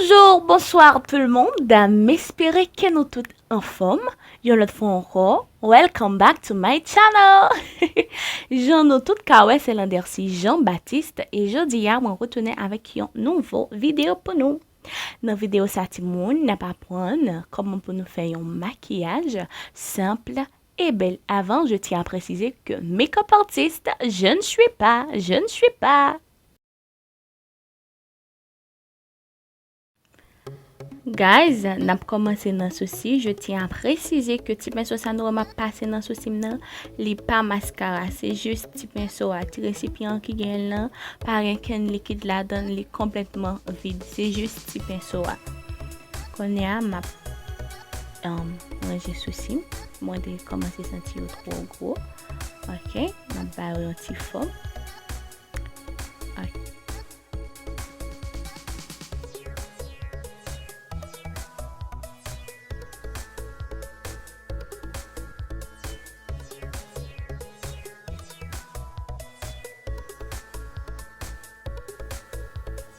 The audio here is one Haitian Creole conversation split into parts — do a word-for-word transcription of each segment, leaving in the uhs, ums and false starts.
Bonjour, bonsoir tout le monde. M espere ke nou tout anfòm. Yon lòt fwa ankò, welcome back to my channel. Jan nou tout ka wè, se Landercy Jean Baptiste e jodi a mwen retounen avèk yon nouvo videyo pou nou. Nan videyo sa timoun, n ap aprann kòman pou nou fè yon makiyaj senp e bèl. Avant, je tiens à préciser que make-up artiste, je ne suis pas, je ne suis pas. Guys, n ap kòmanse nan sousi. Je tiens à préciser que ti penso sa nou wè m ap pase nan sousi m nan, li pa maskara, se jis ti penso a, ti resipyan ki genyen l nan, pa gen kenn likid ladan l, li konplètman vid, se jis ti penso a. Kounye a, m ap, um, ranje sousi m. Mwen te kòmanse santi yo twò gwo. Ok, m ap ba yo yon ti fòm. Ok.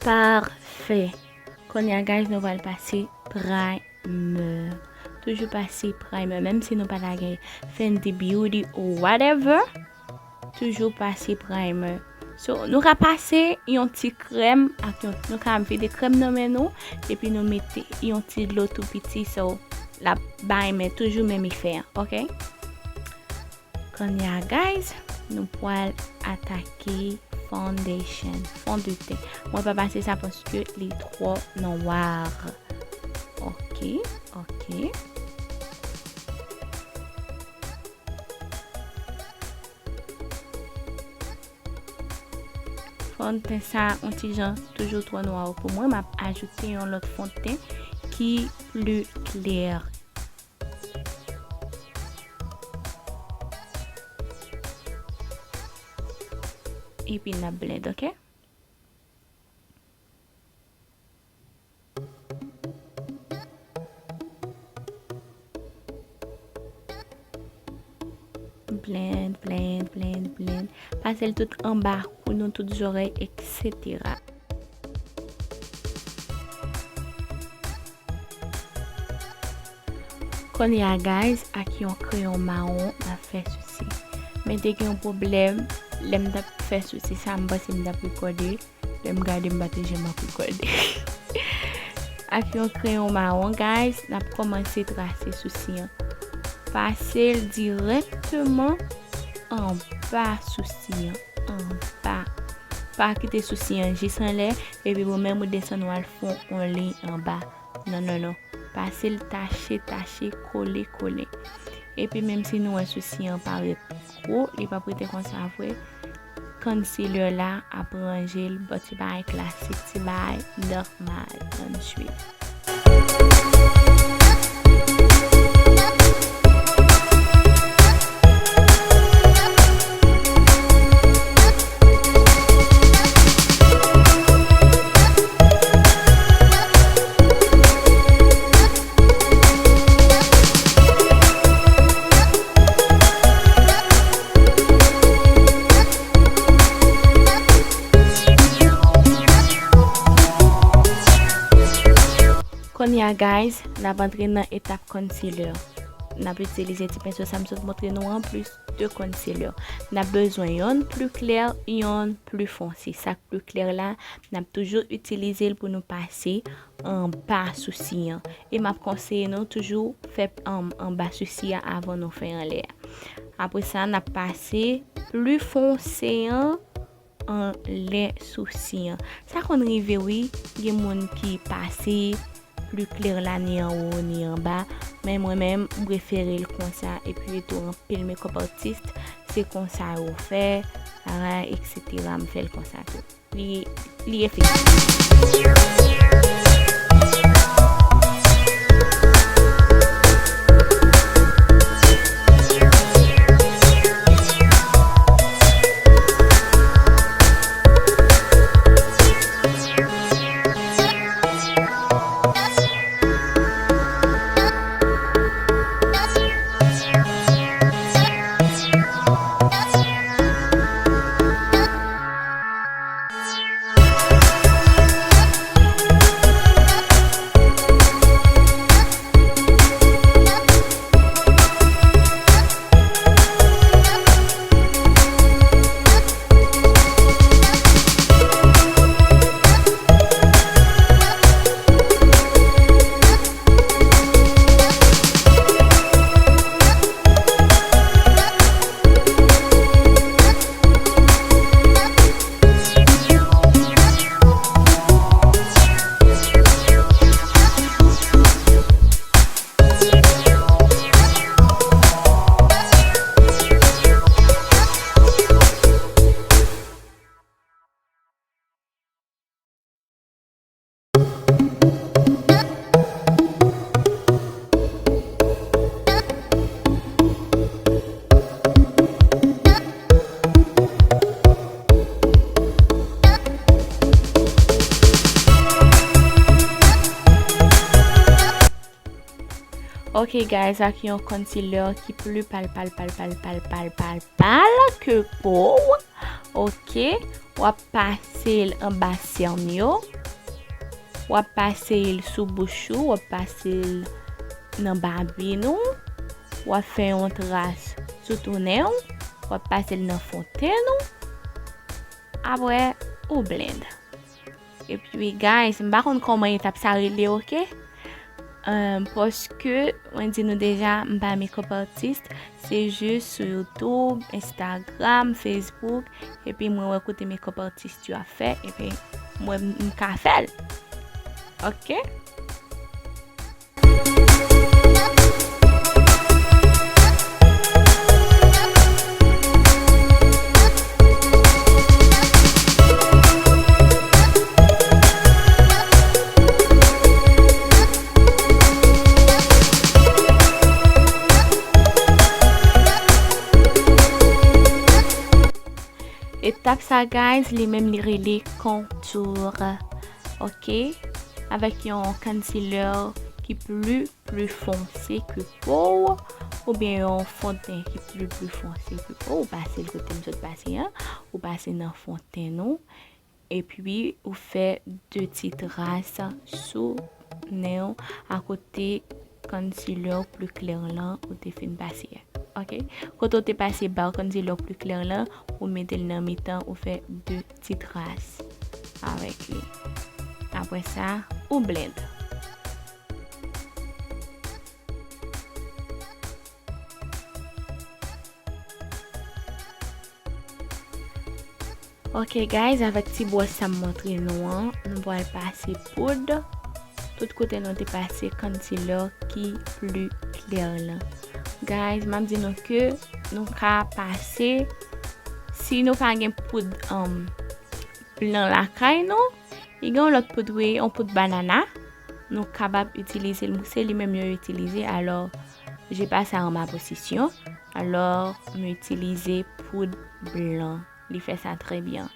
Pafè. Kounye a, guys, nou pral pase primer. Toujou pase primer, menm si nou pa ta gen Fenty Beauty ou whatever, toujou pase primer. So, nou ka pase yon ti krèm ak yon, nou ka vide krèm nan men nou, epi nou mete yon ti dlo tou piti, so, l ap bay men toujou menm efè an, ok? Kounye a, guys, nou pral atake foundation, fondeten. Mwen pa pase sa paske li twò nwa. Ok, ok. Fondten sa, yon ti jan, toujou twò nwa pou mwen. M ap ajoute yon lòt fondten ki pli klè. Epi n ap blend, ok? Blend, blend, blend, blend. Pase l tout anba kou nou, tout zòrèy, et cetera. Kounye a, guys, ak yon kreyon mawon, m ap fè sousi. Men te gen yon pwoblèm, lè m t ap fè sousi sa, m panse m t ap rekòde. Lè m gade, m pa te janm ap rekòde. Ak yon kreyon mawon, guys, n ap kòmanse trase sousi an. Pase l dirèkteman anba sousi an, anba. Pa kite sousi an jis anlè, epi pou menm ou desann, w al fè yon liy anba. Non, non, non. Pase l tache, tache, kole, kole. Epi menm si nou wè sousi an parèt gwo, li p ap rete konsa vre. Concealer la ap ranje l, but ti bagay klasik, ti bagay nòmal. Ann swiv. Kounye a, guys, n ap antre nan etap concealer. N ap itilize ti penso sa m sot montre nou an, plis de concealer. N ap bezwen yonn pli klè, yonn pli fonse. Sa k pli klè la, n ap toujou itilize l pou nou pase anba sousi an. E m ap konseye nou toujou fè an-, anba sousi a avan nou fè anlè a. Apre sa, n ap pase pli fonse an anlè sousi an. Sa konn rive, wi, gen moun ki pase pli klè la ni anwo ni anba, men mwen menm, m prefere l konsa, epi tou anpil makeup artist, se konsa yo fè, bagay, et cetera, m fè l konsa tou. Li, li efektif. Ok, guys, ak yon concealer ki pli pal, pal, pal, pal, pal, pal, pal, pal ke po w. Ok, w ap pase l anba sèn yo. W ap pase l sou bouch ou, w ap pase l nan babin ou. W ap fè yon tras sou tou nen w. W ap pase l nan fontenn ou. Apre, ou blend. Epi, guys, m pa konn kòman etap sa rele, ok? Ahn, paske, mwen di nou deja, m pa makeup artist. Se jis sou YouTube, Instagram, Facebook. Epi, mwen wè kote makeup artist yo ap fè. Epi, mwen, m ka fè l. Ok? Etap sa, guys, li menm li rele contour. Ok? Avèk yon concealer ki pli, pli fonse ke po w, oubyen yon fondten ki pli, pli fonse ke po w, ou pase l kote m sot pase an, ou pase nan fontenn ou, epi ou fè de ti tras sou nen w akote concealer pli klè lan ou te fin pase a. Ok? Kote w te pase ba concealer pli klè lan, ou mete l nan mitan, ou fè de ti tras avèk li. Apre sa, ou blend. Ok, guys, avèk ti bwòs sa m montre nou an, nou pral pase poud. Tout kote nou te pase concealer ki pli klè lan. Guys, m ap di nou ke nou ka pase, si nou pa gen poud, um, blan lakay nou, li gen yon lòt poud, wi, yon poud banana. Nou kapab itilize l, se li menm yo itilize, alò, j'ai pas ça en ma possession, alò, m itilize poud blan. Li fè sa trè byen.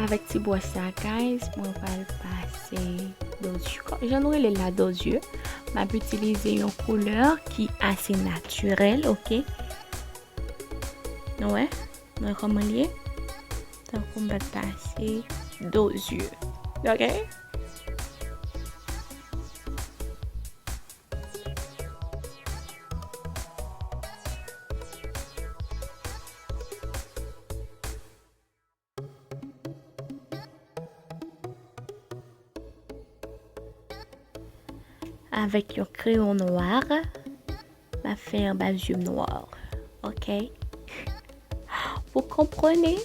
Avèk ti bwòs sa, guys, mwen pral pase dozye. Kò-, jan nou rele l la, dozye. M ap itilize yon koulè ki ase natirèl, ok? Nou wè? Nou wè kòman l ye? Tankou m pa t pase dozye. Ok? Avèk yon kreyon nwa, m ap fè anba zye m nwa. Ok? Vous comprenez?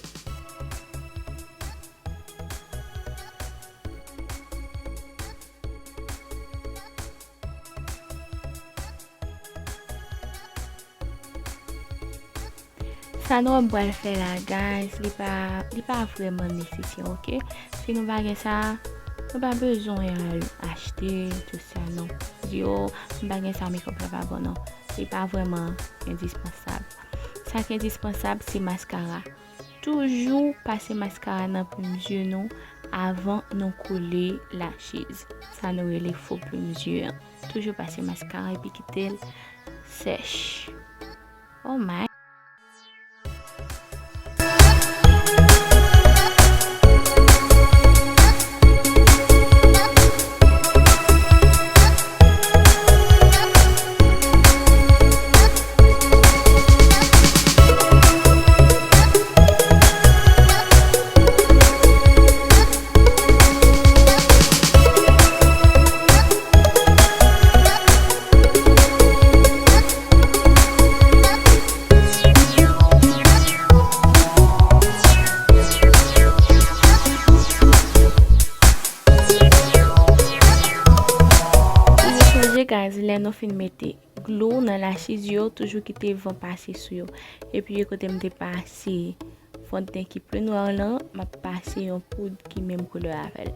Sa nou pral fè la, guys, li pa, li pa vrèman nesesè, ok? Si nou pa gen sa, nou pa bezwen al achte, tout sa, non. Di, "Oh, m pa gen sa, makeup la pa bon," non. Li pa vrèman endispansab. Sa k endispansab, se maskara. Toujou pase maskara nan plim zye nou avan nou kole lachiz. Sa nou rele fo plim zye an. Toujou pase maskara epi kite l sèch. Oh my. Sonje, guys, lè nou fin mete glou nan lachiz yo, toujou kite van pase sou yo. Epi, kote m te pase fondten ki pli nwa lan, m ap pase yon poud ki menm koulè avè l.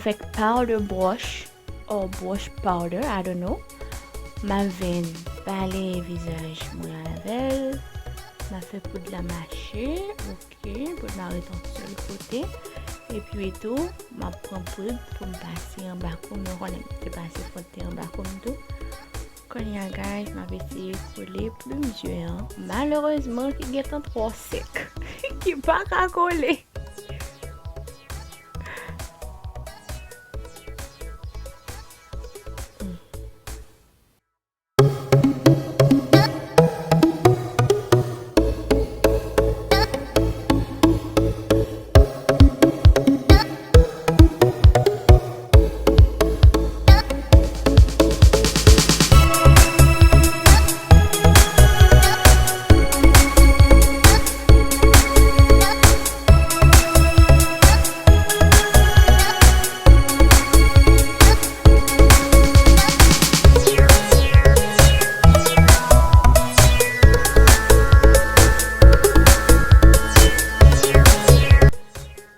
Avèk powder brush or brush powder, I don't know. M ap vin balaye vizaj mwen avè l. M ap fè poud la mache, oke, poud la ret yon sèl kote. Epi tou, m ap pran poud pou m pase anba kou m, nou konnen m te pase fon de ten anba kou m tou. Kounye a, guys, m ap eseye kole plim zye an. Malerezman, ki gentan twò sèk. Ki pa ka kole.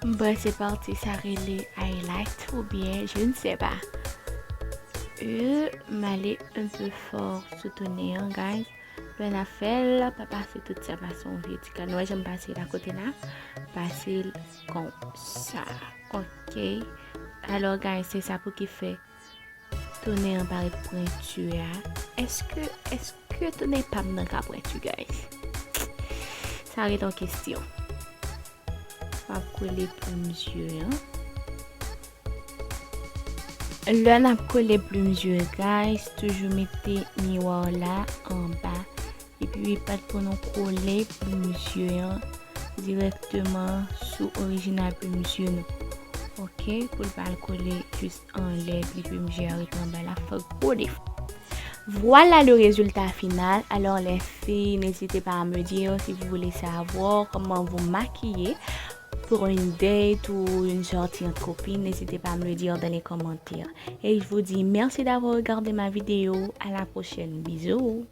M panse pati sa rele highlight oubyen je ne sais pas. Euh, m ale un peu fort sou tou nen an, guys. Lè n ap fè l, pa pase tout sa, pase yon vye ti kàn. Ou wè jan m pase l akote la? Pase l konsa. Oke. Alò, guys, se sa pou ki fè tou nen an parèt pwenti a. Èske, èske tou nen pa m nan ka pwenti, guys? Sa ret yon kesyon. M ap kole plim zye an. Lè n ap kole plim zye, guys, toujou mete miwa la anba. Epi pa t pou nou kole plim zye an dirèkteman sou orijinal plim zye nou. Oke, pou l pa al kole jis anlè, epi plim zye a ret anba la, fòk gwo defo. Voilà le résultat final. Alors les filles, n'hésitez pas à me dire si vous voulez savoir comment vous maquiller pour une date ou une sortie entre copines. N'hésitez pas à me le dire dans les commentaires. Et je vous dis merci d'avoir regardé ma vidéo. À la prochaine. Bisous.